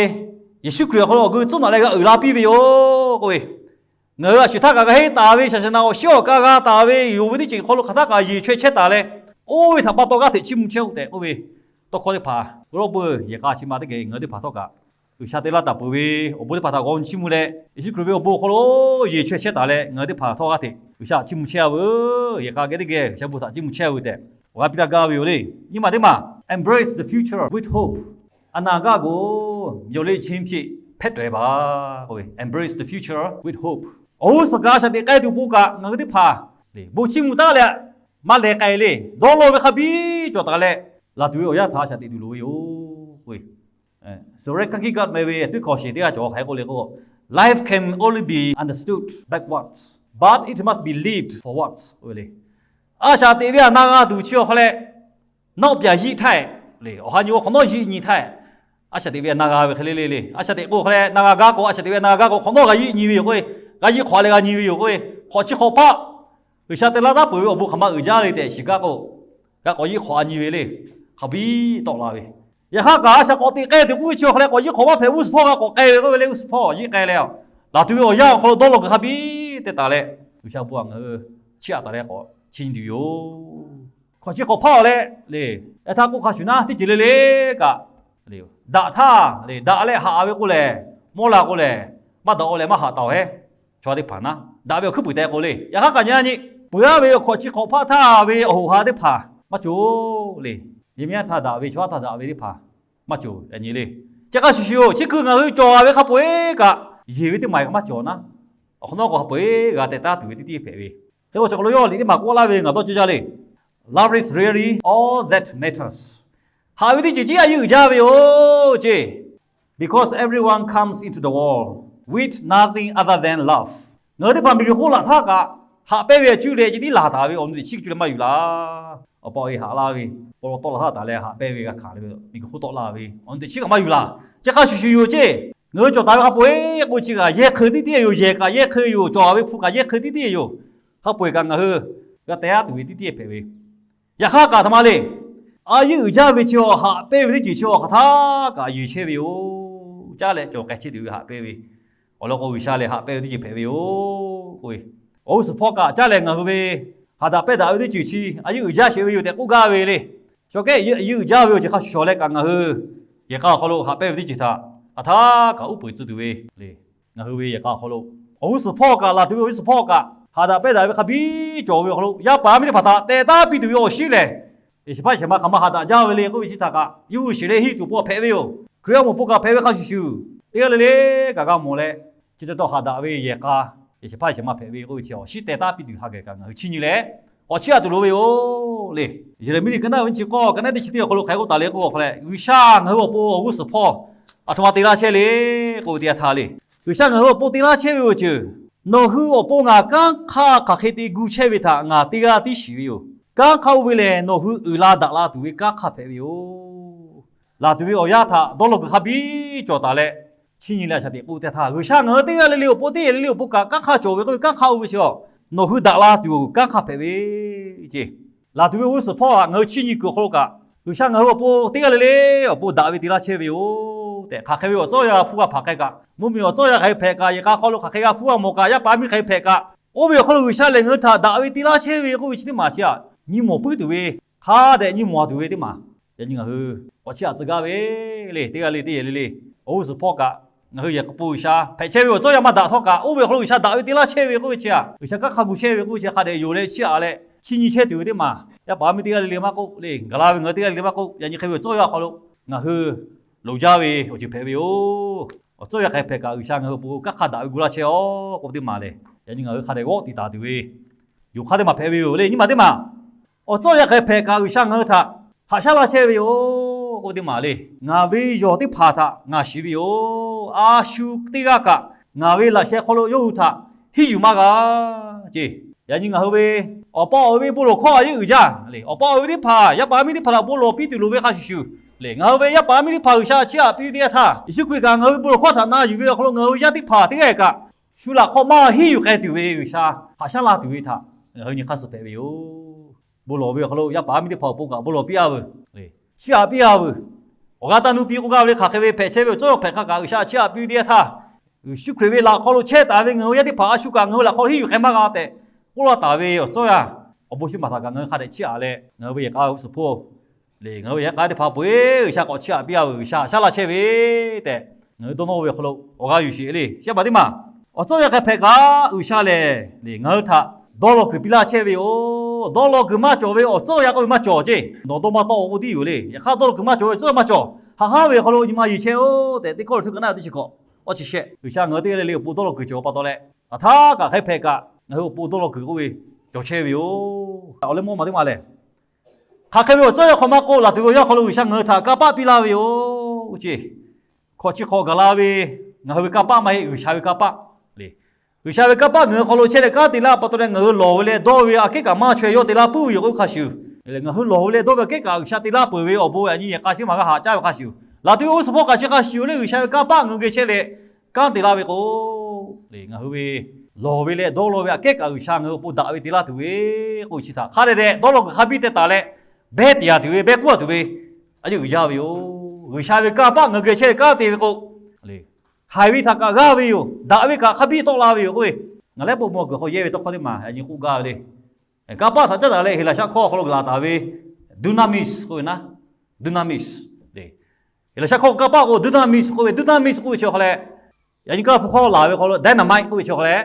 Yeˍsuˆ Hkriꞈ awˬ hk'aw lo awˬ geu tcuhˉ nawꞈ leh g'a uiˍ la piˇ ve yoˬ k'oˆ ve, ngaˬ hui a shuˍ htaˇ kaꞈ g'a henˇ taˍ ve shaˍ shaˍ naꞈ awˬ shiˉ awˬ kaˇ g'a taˍ ve yonˍ ve teˇ ceuˬ hk'aw lo hk'aˬ htaˇ kaꞈ yeˬ chaweh chehˇ taˍ leh, oˇ ve htaꞈ pa taw g'aˇ hteꞈ chiˇ mvuh chehˇ-oˆ tehꞈ k'oˆ ve tawˇ hkawˇ teˇ hpaˍ Roˉ puiˉ yehˬ k'a chi ma teˇ geh ngaˬ hui teˇ hpaˍ htawˇ kaꞈ G'uiˬsha te laˇ taˍ peuˬ ve awˬ bon teˇ hpaˍ htaꞈ g'aw nyi chiˇ mvuh leh, Yeˍsuˆ Hkriꞈ ve awˬ bon awˬ hk'aw lo yeˬ chaweh chehˇ taˍ leh ngaˬ hui teˇ hpaˍ htawˇ g'aˇ hteꞈ G'uiˬsha chiˇ mvuh chehˇ-a veuˬ. Yehˬ k'a geh teˇ geh G'uiˬsha bon htaꞈ chiˇ mvuh chehˇ-a veuˬ tehꞈ awˬ g'aˇ piˇ laˇ gaˇ ve yoˬ le. Nyi ma teˇ maˬ embrace the future with hope. A naˍ gaˇ k'o, yawˇ le chehˇ piˇ hpehꞈ taweh baˬ k'oˆ ve, embrace the future with hope. Awˬ g'uˇ suhˍ kaꞈ a shaꞈ teꞈ k'ai tuˬ pon kaꞈ ngaˬ hui teˇ hpaˍ bon chiˇ mvuh taˉ leh maˇ leh k'ai le, dawˇ law ve hk'a biˇ cawˬ taˍ leh, laˬ tuˬ ve awˬ yanˇ htaꞈ a shaꞈ teꞈ tuˬ loˍ ve yoˬ k'oˆ ve. Zorath Kierkegaard meh ve tuˉ hkawˇ sheˍ teˇ g'aˇ cawˬ hk'aˬ hk'e k'oˆ le k'o, life can only be understood backwards, but it must be lived forwards k'oˆ ve le. A shaꞈ teꞈ ve a na g'a tuˬ chi awˬ hk'aw leh, nawˆ pyaꞈ yiˆ htaˇ le, awˬ ha nyi k'o hk'awꞈ nawˉ yiˆ nyi htaˇ, a shaꞈ teꞈ ve a na g'a ve hk'e le le le. A shaꞈ teꞈ k'o hk'aw leh na g'a gaˇ k'o, a shaꞈ teꞈ ve a na g'a gaˇ k'o hk'awꞈ nawˉ g'a yiˆ nyi ve yoˬ k'oˆ ve, g'a yiˆ hk'awꞈ leh g'a nyi ve yoˬ k'oˆ ve, hk'awꞈ chi hk'awꞈ hpaˆ G'uiˬsha te laˇ taˉ peuˬ ve awˬ bon hk'aˬ ma uiˍ jaˇ le tehꞈ shiˍ gaˇ k'o, g'a k'awꞈ yiˆ hk'awꞈ a nyi ve le. Hk'a biˇ tawˆ la ve, yaꞈ hk'aˇ kaꞈ a shaꞈ k'awꞈ teꞈ k'ai tuˬ k'oˆ ve chi awˬ hk'aw leh k'awꞈ yiˆ hk'awꞈ maˇ hpehꞈ g'uˇ suhˍ hpawˇ g'a k'awꞈ k'ai ve k'oˆ ve le. G'uˇ suhˍ hpawˇ yiˆ k'ai leh, laˬ tuˬ ve awˬ yanˇ awˬ hk'aw lo dawˇ law kuiˬ hk'a biˇ te taˍ leh, G'uiˬsha bon htaꞈ ngaˬ hui chiˇ aꞈ taˍ leh k'awꞈ chiˇ nyi tuˬ yoˬ. Hkawꞈ chi hk'awꞈ hpaˆ awˬ leh le, yaꞈ htaˇ k'oˆ hk'a shuˍ naˉ teˇ ceuˬ le le kaꞈ, daꞈ htaˇ le daꞈ leh haꞈ ve k'oˆ lehˬ, mawˇ la k'oˆ lehˬ, maˇ daꞈ k'oˆ lehˬ maˇ haꞈ taˍ-oˬ hehˉ. Chaw teˇ hpaˍ naˉ daꞈ ve awˬ hkuiˉ puiˍ tehꞈ k'oˆ le. Yaꞈ hk'aˇ kaꞈ nyi a nyi peuˬ-a ve awˬ hkawꞈ chi hk'awꞈ hpaˆ htaˇ ve awˬ hoꞈ ha teˇ hpaˍ maˇ cawˬ le. Yehˬ miˉ yaˇ htaꞈ daꞈ ve, chaw yaˇ htaꞈ daꞈ ve teˇ hpaˍ maˇ cawˬ yaꞈ nyi le. Chi hk'a shuˍ shuˍ yoˬ. Chi kuiˬ ngaˬ hui cawˬ ve hk'a peu-eˬ kaꞈ, yeˬ ve teˇ maˬ kaꞈ maˇ cawˬ naˉ, awˬ hk'awꞈ nawˉ k'o hk'a peu-eˬ g'a teh taˉ tuˬ ve teˇ tiˉ hpehꞈ ve. Hk'e k'o, chaw hk'aw lo yawˇ liꞈ teˇ maˬ k'oˆ laˇ ve ngaˬ dawˇ cawˇ jaˇ le. Love is really all that matters. Haꞈ ve teˇ ceuˬ ceh a yeˇ uiˍ jaˇ ve yoˬ ceˇ. Because everyone comes into the world with nothing other than love. Ngaˬ hui teˇ hpaˍ miˬguiˬ hk'oˆ laˬ htaˇ kaꞈ, haꞈ pehnˇ ve a cuˇ leh ceh tiˉ laˬ taˍ ve awˬ nu teꞈ chiˉ cuˇ leh maˇ yuˬ laˬ. Awˬ pa awˬ e haꞈ laˇ ve, paw law tawˆ la htaˇ taˍ leh haꞈ pehnˇ ve g'a hkanˍ leh miˬguiˬ hk'oˆ tawˆ laˇ ve awˬ nu teꞈ chiˉ kaꞈ maˇ yuˬ laˬ. Chi hk'a shuˍ shuˍ yoˬ ceˇ. Ngaˬ hui cawˬ taˍ ve hk'a peu-eˬ k'o chi kaꞈ yehˇ hk'eu tiˉ tiˉ yoˬ. Yehˬ kaꞈ yehˇ hk'eu yoˬ. Cawˬ ve hpu kaꞈ yehˇ hk'eu tiˉ tiˉ yoˬ. Hk'a peu-eˬ kaꞈ ngaˬ hui g'a teh-a tuˬ ve tiˉ tiˉ hpehꞈ ve. Yaꞈ hk'aˇ kaꞈ htaꞈ ma le, a yeˇ uiˍ jaˇ ve chi awˬ haꞈ pehnˇ ve teˇ ceuˬ chi awˬ hk'aˬ htaˇ kaꞈ yeˬ chehˇ ve yoˬ. Caˉ leh cawˬ k'ai chehˇ tuˬ ve haꞈ pehnˇ ve awˬ lawn k'o, G'uiˬsha lehˬ haꞈ pehnˇ ve teˇ ceuˬ hpehꞈ ve yoˬ k'oˆ ve, awˬ g'uˇ suhˍ hpawˇ kaꞈ caˉ leh ngaˬ hui ve haꞈ daꞈ pehnˇ daꞈ ve teˇ ceuˬ chi a yeˇ uiˍ jaˇ sheˍ ve yoˬ tehꞈ k'oˆ gaˇ ve le. Chaw kehˉ a yeˇ uiˍ jaˇ ve awˬ ceuˬ hk'a shuˍ shuˍ leh kaꞈ ngaˬ hui yehˬ k'a awˬ hk'aw lo haꞈ pehnˇ ve teˇ ceuˬ htaꞈ hk'aˬ htaˇ kaꞈ uˉ peunˍ tcuh tuˬ ve le. Ngaˬ hui ve yehˬ k'a awˬ hk'aw lo awˬ g'uˇ suhˍ hpawˇ kaꞈ, laˬ tuˬ ve awˬ g'uˇ suhˍ hpawˇ kaꞈ, haꞈ daꞈ pehnˇ daꞈ ve hk'a biˇ cawˬ ve awˬ hk'aw lo yaˇ paˍ yaˇ miˇ teˇ hpaˍ htaꞈ teh taˉ piˇ tuˬ ve awˬ shinˉ lehˬ, yehˬ shehˍ hpaˇ yehˬ shehˍ ma hk'aˬ ma haꞈ daꞈ jaˇ ve le k'oˆ ve chi htaꞈ kaꞈ yawˇ hui shiˍ leh henˇ tuˬ pon hpehꞈ ve yoˬ. Hkriꞈ yaˇ moˍ pon kaꞈ hpehꞈ ve hk'a shuˍ shuˍ, teˇ g'aˇ le le kaꞈ g'a mawˬ leh, chi te tawˇ haꞈ daꞈ ve yehˬ k'a, yehˬ shehˍ hpaˇ yehˬ shehˍ ma hpehꞈ ve k'oˆ ve chi awˬ shinˉ teh taˉ piˇ tuˬ ha gehˬ kaꞈ ngaˬ hui chiˇ nyi leh k'awꞈ chiˇ aꞈ tuˬ loˍ ve yoˬ le. Yeˍraˍmiˆ liꞈ ka naˆ ve nyiˇ chi k'awˇ, ka naˆ teˇ chi teˇ awˬ hk'aw lo hk'aˬ hk'e k'oˆ taˍ le k'o, awˬ hk'aw leh G'uiˬsha ngaˬ hui awˬ pon awˬ g'uˇ suhˍ hpawˇ aˬ htoꞈ ma te laˇ chehˇ le k'oˆ ve teˇ yanˇ htaˇ le, G'uiˬsha ngaˬ hui awˬ pon te laˇ chehˇ ve awˬ ceuˬ, nawˬ hui awˬ pon ngaˬ kanˉ hk'aˇ hk'aˬ hk'e te gu chehˇ ve htaꞈ ngaˬ teˇ g'aˇ tiˉ shiˍ ve yoˬ. Kanˉ hk'aˇ oˇ ve lehˬ, nawˬ hui uiˍ la daꞈ la tuˬ ve kanˉ hk'aˇ hpehꞈ ve yoˬ. Laˬ tuˬ ve awˬ yanˇ htaꞈ dawˇ law kuiˬ hk'a biˇ cawˬ taˍ leh, chiˇ nyi leh a shaꞈ teꞈ k'oˆ teˇ htaˇ, G'uiˬsha ngaˬ hui teˇ g'aˇ le le awˬ pon, teˇ g'aˇ le le awˬ pon kaꞈ kanˉ hk'aˇ cawˬ ve k'oˆ ve, kanˉ hk'aˇ oˇ ve chi nawˬ hui daꞈ la tuˬ awˬ kanˉ hk'aˇ hpehꞈ ve ceˇ. Laˬ tuˬ ve awˬ g'uˇ suhˍ hpawˇ htaꞈ ngaˬ hui chiˇ nyi kuiˬ awˬ hk'aw lo kaꞈ, G'uiˬsha ngaˬ hui awˬ pon teˇ g'aˇ le le awˬ pon daꞈ ve te laˇ chehˇ ve yoˬ tehꞈ, hk'aˬ hk'e ve awˬ tcuhˉ awˬ yanˇ g'a hpuˇ g'a hpanˍ k'ai kaꞈ, mvuhˇmiˬ awˬ tcuhˉ awˬ yanˇ hk'aˬ hk'e hpehꞈ kaꞈ, yehˬ k'a hk'aw lo hk'aˬ hk'e g'a hpuˇ g'a mawˬ kaꞈ, yaˇ paˍ miˇ hk'aˬ hk'e hpehꞈ kaꞈ, oˇ ve awˬ hk'aw lo G'uiˬsha lehˬ ngaˬ hui htaꞈ daꞈ ve te laˇ chehˇ ve k'oˆ ve chi teˇ maˬ chi htaꞈ nyi mawˬ puiˉ tuˬ ve hk'a dehꞈ nyi mawˬ tuˬ ve teˇ maˬ. Yaꞈ nyi ngaˬ hui k'awꞈ chiˇ aꞈ tcuh gaˇ ve le. Teˇ g'aˇ le teˇ yehˬ le le, awˬ g'uˇ suhˍ hpawˇ kaꞈ ngaˬ hui yehˬ k'a pon G'uiˬsha hpehꞈ chehˇ ve awˬ tcuhˉ awˬ yanˇ maˇ daꞈ htawˇ kaꞈ, oˇ ve awˬ hk'aw lo G'uiˬsha daꞈ ve te laˇ chehˇ ve k'oˆ ve chi aꞈ, G'uiˬsha kanˉ hk'a gu chehˇ ve k'oˆ ve chi hk'a dehꞈ yonˍ leh chiˇ aꞈ leh chiˇ nyi chehˇ tuˬ ve teˇ maˬ. Yaˇ paˍ yaˇ miˇ teˇ g'aˇ le le maˇ k'oˆ le, gaˬ la ve ngaˬ hui teˇ g'aˇ le le maˇ k'oˆ, yaꞈ nyi hk'e ve awˬ tcuhˉ awˬ yanˇ awˬ hk'aw lo ngaˬ hui loˍ jaˇ ve awˬ ceuˬ hpehꞈ ve yoˬ. Awˬ tcuhˉ awˬ yanˇ hk'a hpehꞈ kaꞈ G'uiˬsha ngaˬ hui awˬ pon kanˉ hk'a daꞈ ve gu laˇ chehˇ aw k'oˆ ve teˇ maˬ lehˬ, yaꞈ nyi ngaˬ hui hk'a dehꞈ g'awˆ tiꞈ taˍ tuˬ ve yoˬ. Hk'a teˇ maˬ hpehꞈ ve yoˬ le. Nyi maˬ teˇ maˬ, awˬ tcuhˉ awˬ yanˇ hk'a hpehꞈ kaꞈ G'uiˬsha ngaˬ hui htaꞈ haꞈ shaˉ laˇ chehˇ ve yoˬ k'oˆ ve teˇ maˬ le. Ngaˬ ve yawˬ teˇ hpaˍ htaꞈ ngaˬ shiˍ ve yoˬ. A shu teˇ g'aˇ kaꞈ ngaˬ ve laꞈ sheh hk'aw lo yawˇ hui htaꞈ hiˉ yuˬ maˇ g'a ce. Yaꞈ nyi ngaˬ hui ve awˬ pa awˬ e ve bon lawˬ hkawˇ a yeˇ uiˍ jaˇ le. Awˬ pa awˬ e ve teˇ hpaˍ yaˇ paˍ yaˇ miˇ teˇ hpaˍ htaꞈ bon lawˬ piˇ tuˬ loˍ ve hk'a shuˍ shuˍ le, ngaˬ hui ve yaˇ paˍ yaˇ miˇ teˇ hpaˍ G'uiˬsha chiˇ aꞈ piˇ ve teˇ yanˇ htaˇ, Yeˍsuˆ Hkriꞈ kaꞈ ngaˬ hui ve bon lawˬ hkawˇ htaꞈ na yuˬ ve awˬ hk'aw lo ngaˬ hui ve yaˇ teˇ hpaˍ teˇ g'aˇ kaꞈ shu laꞈ hk'aw maˇ hiˉ yuˬ k'ai tuˬ ve G'uiˬsha haꞈ shaˉ laˇ tuˬ ve htaꞈ ngaˬ hui nyi hk'aˇ suh hpehꞈ ve yoˬ. Bon lawˬ ve awˬ hk'aw lo yaˇ paˍ yaˇ miˇ teˇ hpaˍ awˬ pon kaꞈ bon lawˬ piˇ a veuˬ, chiˇ aꞈ piˇ a veuˬ. Awˬ g'aˇ taˇ nuˇ piˇ k'oˆ gaˇ ve le. Hk'aˬ hk'e ve hpehꞈ chehˇ ve awˬ tcuhˉ awˬ hpehꞈ hk'a kaꞈ G'uiˬsha chiˇ aꞈ piˇ ve teˇ yanˇ htaˇ, Yeˍsuˆ Hkriꞈ ve laꞈ hk'aw lo chehˇ taˍ ve ngaˬ hui yaˇ teˇ hpaˍ a shu kaꞈ ngaˬ hui laꞈ hk'aw lo hiˉ yuˬ k'ai maˇ g'a tehꞈ k'oˆ laˇ taˍ ve awˬ tcuhˉ awˬ yanˇ, awˬ bon chi maˬ htaꞈ kaꞈ ngaˬ hui hk'a dehꞈ chiˇ aꞈ leh ngaˬ hui ve yehˬ k'a g'uˇ suhˍ hpawˇ le, ngaˬ hui ve yehˬ k'a teˇ hpaˍ peu eˬ G'uiˬsha k'awꞈ chiˇ aꞈ piˇ a veuˬ, G'uiˬsha haꞈ shaˉ laˇ chehˇ ve tehꞈ ngaˬ hui dawˇ nawˇ ve awˬ hk'aw lo awˬ g'aˇ yuˬ sheˍ le. Chi pa teˇ maˬ, awˬ tcuhˉ awˬ yanˇ hk'a hpehꞈ kaꞈ G'uiˬsha lehˬ le ngaˬ hui htaꞈ dawˇ law kuiˬ piˇ laˇ chehˇ ve yoˬ. Dawˇ law kuiˬ maˇ cawˬ ve awˬ tcuhˉ awˬ yanˇ k'oˆ ve maˇ cawˬ ce. Nawˬ dawˇ maˇ tawˆ k'oˆ tiˉ yoˬ le. Yaꞈ hk'aˇ dawˇ law kuiˬ maˇ cawˬ ve awˬ tcuhˉ maˇ cawˬ. Haꞈ haˉ ve awˬ hk'aw lo nyi ma yeˬ chehˇ oˬ tehꞈ teˇ kawˆ le htuˇ ka naˆ teˇ chi hkawꞈ awˬ chi shehˆ. G'uiˬsha ngaˬ hui teˇ g'aˇ le le awˬ pon dawˇ law kuiˬ cawˬ pa taw leh, hk'aˬ htaˇ kaꞈ hk'a hpehꞈ kaꞈ ngaˬ hui awˬ pon dawˇ law kuiˬ k'oˆ ve cawˬ chehˇ ve yoˬ. Awˬ leh mawˇ maˬ teˇ maˬ lehˬ, hk'aˬ hk'e ve awˬ tcuhˉ awˬ yanˇ hk'aw maˇ k'oˆ, laˬ tuˬ ve awˬ yanˇ hk'aw lo G'uiˬsha ngaˬ hui htaꞈ kanˇ paˆ piˇ laˇ ve yoˬ ce. Hkawꞈ chi hk'awꞈ gaˬ la ve ngaˬ hui ve kanˇ paˆ maˇ heˆ, G'uiˬsha ve kanˇ paˆ le. G'uiˬsha ve kanˇ paˆ ngaˬ hui hk'aw lo chehˇ leh kanˉ te laˇ pa taw leh ngaˬ hui lawˬ ve leh dawˇ ve aꞈ kehˉ kaꞈ maˇ chaweh yawˇ te laˇ puiˉ ve yoˬ k'oˆ hk'a shuˍ, ngaˬ hui lawˬ ve leh dawˇ ve aꞈ kehˉ kaꞈ G'uiˬsha te laˇ peuˬ ve awˬ bon yaꞈ nyi yehˬ k'a chi maˬ g'a haꞈ caˇ ve hk'a shuˍ, laˬ tuˬ ve awˬ g'uˇ suhˍ hpawˇ kaꞈ chi hk'a shuˍ le G'uiˬsha ve kanˇ paˆ ngaˬ hui geh chehˇ leh kanˉ te laˇ ve k'o le, ngaˬ hui ve lawˬ ve leh dawˇ law ve aꞈ kehˉ kaꞈ G'uiˬsha ngaˬ hui awˬ pon daꞈ ve te laˇ tuˬ ve k'oˆ ve chi htaꞈ hk'a dehꞈ dehꞈ dawˇ law kuiˬ hk'a biˇ teh taˍ leh, behˇ te yaꞈ tuˬ ve, behˇ k'oˆ a tuˬ ve a yeˇ uiˍ jaˇ ve yoˬ. G'uiˬsha ve kanˇ paˆ ngaˬ hui geh chehˇ leh kanˉ te ve k'o, haiˬ ve htaꞈ kaꞈ g'aˇ ve yoˬ. Daꞈ ve kaꞈ hk'a biˇ tawˆ la ve yoˬ k'oˆ ve, ngaˬ lehˉ bon maw kuiˬ hk'aw yehˇ ve tawˇ hkawˇ teˇ maˬ yaꞈ nyi k'oˆ gaˇ ve le. Kanˇ paˆ htaꞈ caˉ taˍ leh Heˍlaˍsaˆ hkawˇ awˬ hk'aw lo g'uiˬ laˬ taˍ ve dunamis k'oˆ ve naˉ, dunamis le. Heˍlaˍsaˆ hkawˇ kanˇ paˆ k'o dunamis k'oˆ ve, dunamis k'oˆ ve chi awˬ hk'aw leh, yaꞈ nyi Kaˇlaˇ hpu hkawˇ laˬ ve hk'aw lo dynamite k'oˆ ve chi awˬ hk'aw leh,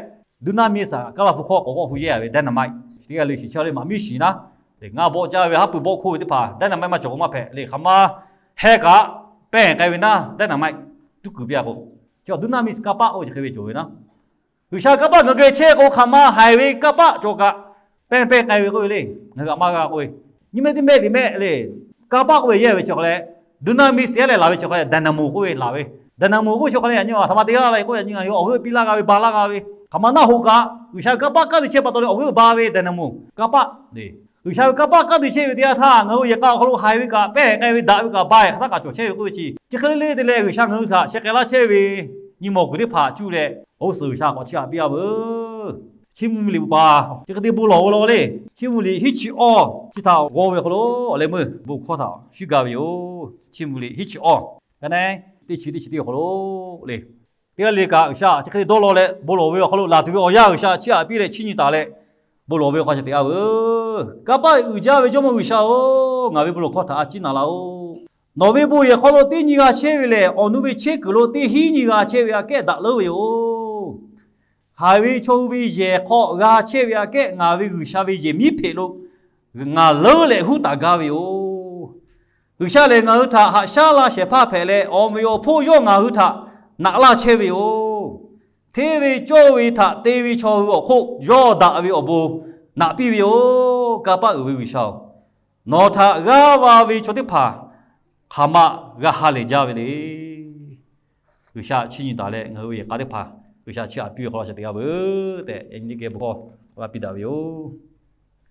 dunamis a Kaˇlaˇ hpu hkawˇ k'awꞈ g'awˆ hu yehˇ ve dynamite. Teˇ g'aˇ le shiˍ chehˇ le maꞈ miˉ shiˍ naˉ, ngaˇ bawˆ caˇ ve haˉ pui bawˆ hkoˇ ve teˇ hpaˍ dynamite maˇ cawˬ k'o maˇ hpehꞈ le. Hk'aˬ ma heh kaꞈ pehˇ k'ai ve naˉ dynamite tuˉ kuiˬ piˇ a k'o, chi dunamis kanˇ paˆ k'oˆ ve chi hk'e ve cawˬ ve naˉ. G'uiˬsha ve kanˇ paˆ ngaˬ hui geh chehˇ k'o hk'aˬ ma haiˬ ve kanˇ paˆ cawˬ kaꞈ pehˇ pehˇ k'ai ve k'oˆ ve le. Ngaˬ hui g'a maˇ g'a k'oˆ ve, nyi mehˆ teˇ mehˆ liꞈ mehˆ le. Kanˇ paˆ k'oˆ ve yehˇ ve chi awˬ hk'aw leh, dunamis te leh laˬ ve chi awˬ hk'aw leh dynamo k'oˆ ve laˬ ve. Dynamo k'oˆ ve chi awˬ hk'aw leh yaꞈ nyi a htaꞈ ma te g'a la ve k'oˆ, yaꞈ nyi ngaˬ hui awˬ g'euˆ piˇ laˇ g'a ve, ba laˇ g'a ve, hk'aˬ ma naˆ hoꞈ kaꞈ G'uiˬsha ve kanˇ paˆ kanˉ te chehˇ pa taw leh awˬ g'euˆ ba ve dynamo kanˇ paˆ le. G'uiˬsha ve kanˇ paˆ kanˉ te chehˇ ve teˇ yanˇ htaˇ ngaˬ hui yehˬ k'a awˬ hk'aw lo haiˬ ve kaꞈ pehˇ k'ai ve, daꞈ ve kaꞈ ba e hk'aˬ htaˇ kaꞈ cawˬ chehˇ ve k'oˆ ve chi, chi hk'e le le te leh G'uiˬsha ngaˬ hui htaꞈ sheh k'ai laˇ chehˇ ve nyi mawˬ kuiˬ teˇ hpaˍ cuˇ leh awˬ g'uˇ suhˍ G'uiˬsha k'awꞈ chiˇ aꞈ piˇ a veuˬ. Chiˇ mvuh ve liꞈ bvuhꞈ paˍ chi hk'e te bon lawˬ ve law le. Chiˇ mvuh liꞈ hiˉ chi awˇ chi htaꞈ g'aw ve awˬ hk'aw lo awˬ leh meuˇ bon hkawˇ htaꞈ shuˉ gaˇ ve yoˬ. Chiˇ mvuh liꞈ hiˉ chi awˇ, ka naˉ teˇ chi teˇ chi teˇ awˬ hk'aw lo le. Teˇ g'aˇ le kaꞈ G'uiˬsha chi hk'e te dawˇ law leh bon lawˬ ve awˬ hk'aw lo laˬ tuˬ ve awˬ yanˇ G'uiˬsha chiˇ aꞈ piˇ leh chiˇ nyi taˍ leh bon lawˬ ve awˬ hk'aw lo ca te g'a veuˬ. Kanˇ paˆ uiˍ jaˇ ve Jawˇmawˇ G'uiˬsha-oˬ, ngaˬ ve bon lawˬ hkawˇ htaꞈ a ciˉ naˍ laˇ-oˆ. Nawˬ ve bon yehˬ hk'aw lo teˇ nyi g'a chehˇ ve lehˬ, awˬ nu ve chehˇ kuiˬ lo teˇ hinˉ nyi g'a chehˇ ve aꞈ kehˉ daꞈ leuˉ ve yoˬ. Haiˬ ve chaw hui ve yehˬ hk'aw g'a chehˇ ve aꞈ kehˉ ngaˬ ve G'uiˬsha ve yehˬ miˉ hpeꞈ lo ngaˬ leuˉ leh huˉ taˍ gaˇ ve yoˬ. G'uiˬsha lehˬ ngaˬ hui htaꞈ haꞈ shaˉ laˇ shehˍ hpaˇ hpehꞈ leh, awˬ meꞈ awˬ hponˇ yawˇ ngaˬ hui htaꞈ naꞈ laˇ chehˇ ve yoˬ. Hteˇ ve cawˇ ve htaꞈ te ve chaw hui awˬ hk'oˆ yawˇ daꞈ ve awˬ bon naꞈ piˇ ve yoˬ. Kanˇ paˆ uiˍ ve G'uiˬsha-oˬ, nawˬ htaꞈ g'aˇ va ve chaw teˇ hpaˍ hk'aˬ ma g'a ha lehˬ jaˇ ve le. G'uiˬsha chiˇ nyi taˍ leh ngaˬ hui ve yehˬ k'a teˇ hpaˍ G'uiˬsha chiˇ aꞈ piˇ ve hk'aw lo ca te g'a veuˬ tehꞈ, yaꞈ nyi teˇ geh bon hkawˇ g'a piˇ daꞈ ve yoˬ.